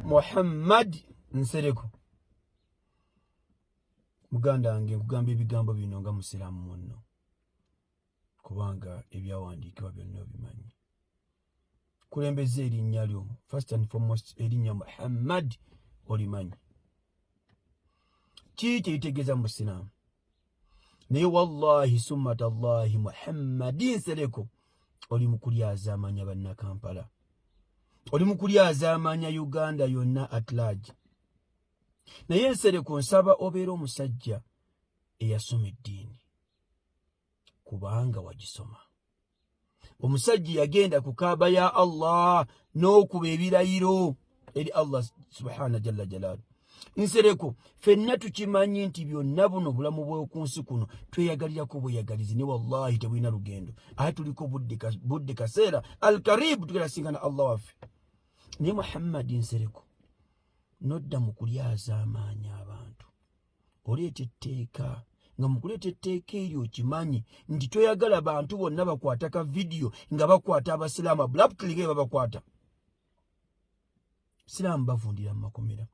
Muhammad Nsereko, muganda wange, nkugamba ebigambo bino nga musiraamu munno, kubanga ebyawandiikibwa byonna obimanyi. Kulembeza erinnya lyo, first and foremost, erinnya Muhammad olimanyi kii kyeritegeeza mu busiraamu. Naye wallahi summa tallahi, Muhammadi Nsereko, oli mu kulyazaamanya Bannakampala, oli mu kulyazaamanya Uganda yonna at large. Naye Nsereko, nsaba obeere omusajja eyasoma eddiini, kubanga wagisoma. Omusajja yagenda ku Kaaba ya Allah n'okuba ebirayiro eri Allah subhana jalla jalaalu. Nsereko, ffenna tukimanyi nti byonna buno obulamu bw'oku nsi kuno tweyagalirako bweyagalizi, ne wallahi tebulina lugendo, ate tuliko budde kaseera alkaribu tugenda singana Allah waffe. Naye Muhammadi Nsereko, nodda mu kulyaza amaanyi abantu, oleeta etteeka nga mu kuleeta etteeka eryo okimanyi nti toyagala bantu bonna bakwata ka vidiyo nga bakwata Abasiraamu abruptly nga babakwata. Siraamu bavundira mu makomera.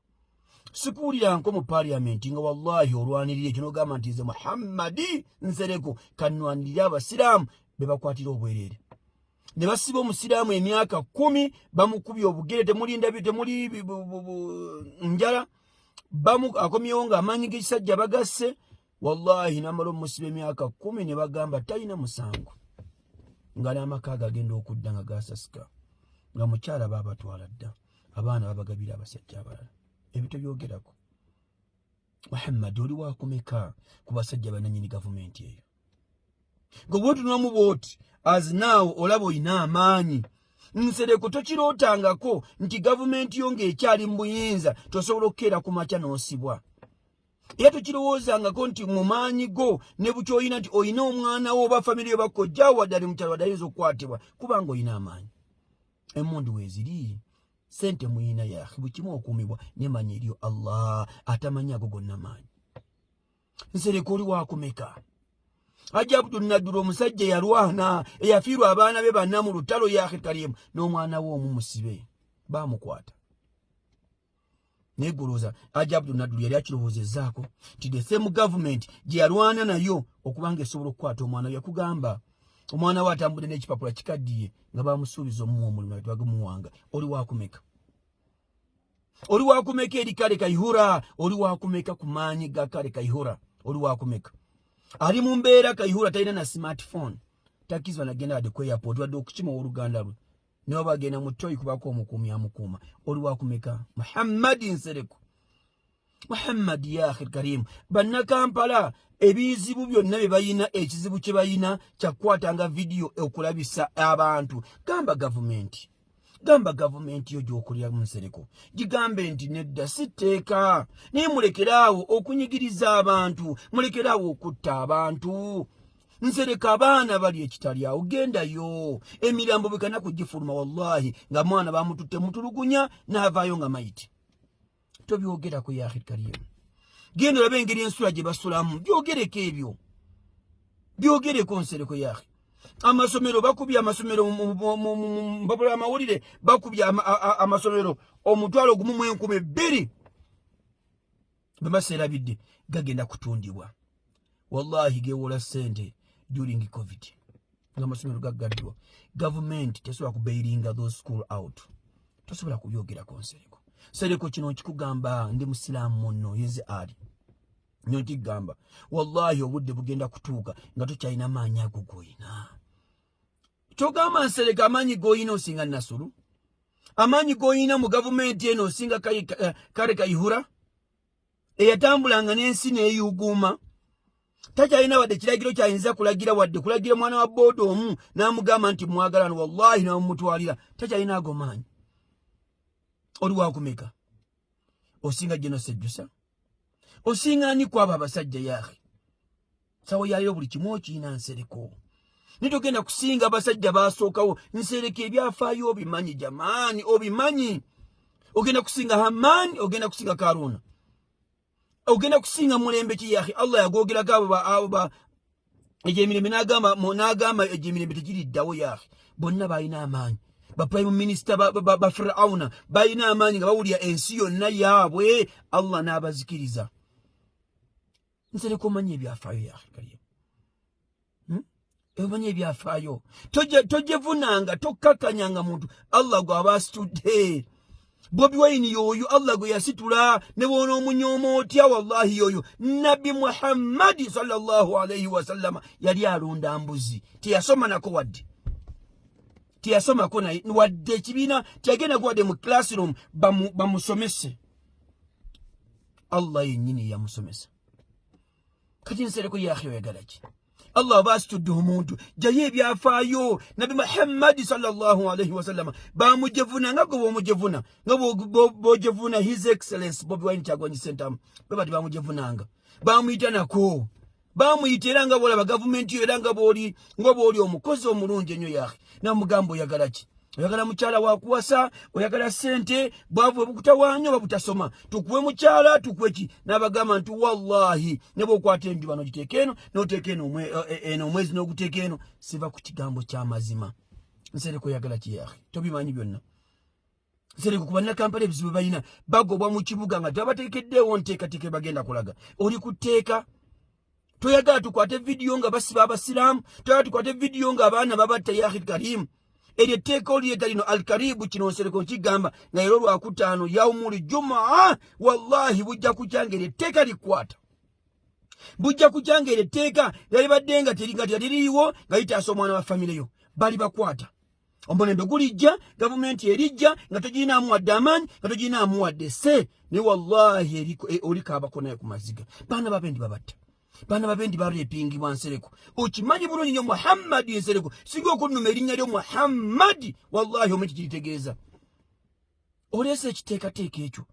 Sikuwuliranko mu paliamenti nga wallahi olwanirira ekyo, nogamba nti nze Muhammadi Nsereko kanwanirire Abasiraamu be bakwatira obwereere ne basiba omusiraamu emyaka 10, bamukubye obugere, temulinda temuli njala, akomyewo ng'amaanyi g'ekisajja bagasse. Wallahi namala omusiba emyaka 10 ne bagamba talina musango, nga n'amaka gagenda okudda nga gasasika, nga mukyala baabatwala dda, abaana babagabira abasajja abalala. Ebyo tobyogerako. Muhammad, oli wakumeka ku basajja bananyini gavumenti eyo? Nga bwotunulamu bwoti as now olaba olina amaanyi. Nsereko, tokirootangako nti gavumenti yo ng'ekyali mu buyinza tosobola okukeera ku makya n'osibwa. Era tokirowoozangako nti mu maanyi go ne bukyoyina nti olina omwana wo oba famire yo bakojjawo wadde ali mukyalo wadde ayinza okukwatibwa, kubanga olina amaanyi, emundu weeziri, sente muyina, yahi bukimu okuumibwa nemanya eryo Allah atamanyi ago gonna maanyi. Nsereko, oli wakumeka? Hajji Abdul Naddula, omusajja eyalwana, eyafiirwa abaana be banna mu lutalo, yahi karimu, n'omwana we omu musibe bamukwata. Naye golowooza Hajji Abdul Naddula yali akirowoozezaako nti the same government gye yalwana nayo okubanga esobola okukwata omwana we? Yakugamba omwana we atambudde n'ekipapula kikaddiye nga bamusuubiza omuwa omulimu, tebagumuwanga. Oli wakumeka? Oli wakumeka eri Kale Kaihura? Oli wakumeka ku maanyi ga Kale Kaihura? Oli wakumeka? Ali mu mbeera, Kaihura talina na smartphone, takizwa nagenda wadde ku airport wadde okukima owooluganda lwe, naye oba agenda mu toyi kubako omukuumi amukuuma. Oli wakumeka, Muhammadi Nsereko? Muhammad, ya akhi karimu, Bannakampala ebizibu byonna bye bayina, ekizibu kye bayina kyakukwatanga vidiyo okulabisa abantu. Gamba gavumenti, gamba gavumenti yo gyokulira mu Nsereko, gigambe nti nedda, si tteeka, naye mulekeraawo okunyigiriza abantu, mulekeraawo okutta abantu. Nsereko, abaana bali ekitali awo, gendayo, emirambo bwekana kugifuluma, wallahi nga mwana bamututte mutulugunya n'avaayo nga mayiti. Tobyogerako. Ya akhi karimu, genda olabe engeri ensula gye basulamu, byogereko ebyo, byogereko Nsereko. Ya akhi, amasomero bakubye amasomero, mpapula amawulire, bakubye amasomero 12,000 bemaseerabidde, gagenda kutundibwa. Wallahi gewola ssente during COVID nga amasomero gaggaddwa, gavumenti tesobola kubailinga those school out. Tosobola kubyogerako, Nsereko. Nsereko, kino nkikugamba ndi musiraamu munno, yenze ali nyo nkigamba. Wallahi obudde bugenda kutuuka nga tokyalina maanyi ago goyina. Kyogamba Nsereko, amaanyi goyina osinga Nasulu? Amaanyi goyina mu gavumenti eno osinga Kale Kayihura eyatambulanga n'ensi n'eyuguuma? Takyalina wadde kiragiro kyayinza kulagira, wadde kulagira mwana wa booda omu n'amugamba nti mwagalano, wallahi n'amumutwalira. Takyalina ago maanyi. Oli wakumeka? Osinga Geno Sejjusa? Osinga ani kwabo abasajja? Yahe sawo yaliro buli kimu okiyina, Nsereko, nitogenda kusinga abasajja basookawo. Nsereko, ebyafaayo obimanyi, jamaani, obimanyi. Ogenda kusinga Hamani? Ogenda kusinga Karuna? Ogenda kusinga mulembe ki? Yahi, Allah yagogerako abo ba egyo emirembe, n'agamba egyo emirembe tegiriddawo. Yahi, bonna balina amaanyi. Ba prime minister ba Firauna balina amaanyi nga bawulira ensi yonna yaabwe, Allah n'abazikiriza. Nsereko, omanyi ebyafaayo, yaakikaliyo. Omanyi ebyafaayo. Tojevunanga, tokkakkanyanga muntu Allah gw'aba asitudde. Bobi Wine yoyo Allah gwe yasitula, ne bw'onoomunyooma otya, wallahi yoyo. Nabbi Muhammadi sallallahu alaihi wasallama yali alunda mbuzi, teyasoma nako wadde, teyasomako naye wadde ekibiina, teyagendako wadde mu classroom bamusomese. Allah yennyini yamusomesa. Kati Nsereko yaakhi, oyagala ki? Allah aba asitudde omuntu, jayo ebyafaayo. Nabi Muhammadi sallallahu alaihi wasallama bamujevuna nga gwe bwomujevuna, nga bojevuna His Excellence Bobi Wine Kyagulanyi Sentamu. Bwe bati bamujevunanga, bamuyita nako, bamuyita era nga bwolaba gavumenti yo, era nga bwoli omukozi omulungi ennyo yaakhi. Namugamba, oyagala ki? Oyagala mukyala wakuwasa? Oyagala sente? Bwavu bukutawaanya oba butasoma? Tukuwe mukyala, tukuwe ki? N'abagamba nti wallahi ne bwokwata enjuba n'ogiteeka eno, n'oteeka eno eno omwezi n'oguteeka eno, siva ku kigambo ky'amazima. Nsereko, oyagala ki yaakhi? Tobimanyi byonna, Nsereko. Ku bannakampala ebizibu balina, bagobwa mu kibuga nga tebabateekeddeewo nteekateeka bagenda kulaga. Oli ku tteeka, toyagala tukwate vidiyo nga basiba abasiraamu, toyagala tukwate vidiyo nga abaana babatta. Yahi karimu, eryo etteeka olireeta lino alkaribu. Kino Nsereko nkigamba nga era olwakutaano, yaumuli jumaa, wallahi bujja kujja nga eryo etteeka likwata, bujja kujja nga eryo etteeka lyalibadde nga teririiwo, nga litaasa omwana wa famire yo, bali bakwata. Omulembe gulijja, gavumenti erijja nga togirinaamu wadde amaanyi, nga togirinaamu wadde se naye wallahi olikaabako naye ku maziga. Baana babendi babatta, baana babendi barepingibwa. Nsereko, okimanyi bulungi nnyo. Muhammadi Nsereko, singa okunnuma erinnya lyo Muhammadi, wallahi omanyi kikiritegeeza. Oleese ekiteekateeka ekyo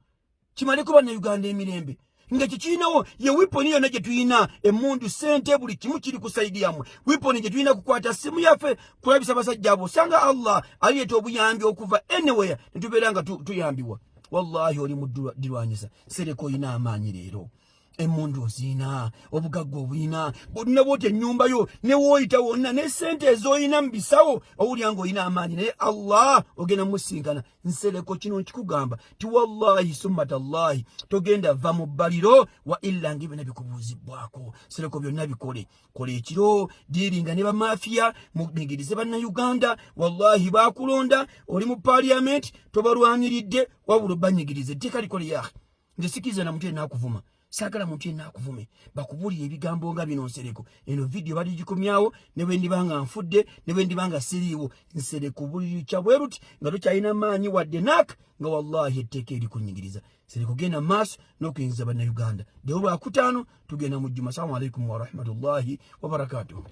kimaleko bannayuganda emirembe, nga kikirinawo ye weapon yonna gye tulina, emundu, sente, buli kimu kiri ku side yammwe. Weapon gye tulina kukwata simu yaffe kulabisa basajja abo. Osanga Allah alireeta obuyambi okuva anywhere, ne tubeera nga tuyambibwa. Wallahi oli mudirwanyisa. Nsereko, olina amaanyi leero, emundu oziina, obugagga obulina bonna, bwoti ennyumba yo ne wooyita wonna ne sente ez'olina mu bisawo, owulya ng'olina amaanyi, naye Allah ogenda musinkana. Nsereko, kino nkikugamba ti wallahi summa tallahi togenda va mu bbaliro wa illa nga byonna bikubuuzibwako. Nsereko, byonna bikole, kola ekiro, dealinga ne bamafiya, munyigirize bannayuganda. Wallahi bakulonda, oli mu parliament, tobalwaniridde, wabula banyigirize. Etteeka likole yahe. Nze sikiriza na muntu yenna akuvuma, saagala muntu yenna akuvume, bakubuulira ebigambo nga bino. Nsereko, eno vidiyo baligikomyawo ne bwe ndiba nga nfudde, ne bwe ndiba nga siriiwo. Nsereko, buliri kya bwe ruti nga tokyalina maanyi wadde nak nga wallahi etteeka erikunyigiriza. Nsereko, genda maaso n'okuyingiza bannayuganda. Leero lwakutaano, tugenda mu jjuma. Assalamu alaikum warahmatullahi wabarakatuhu.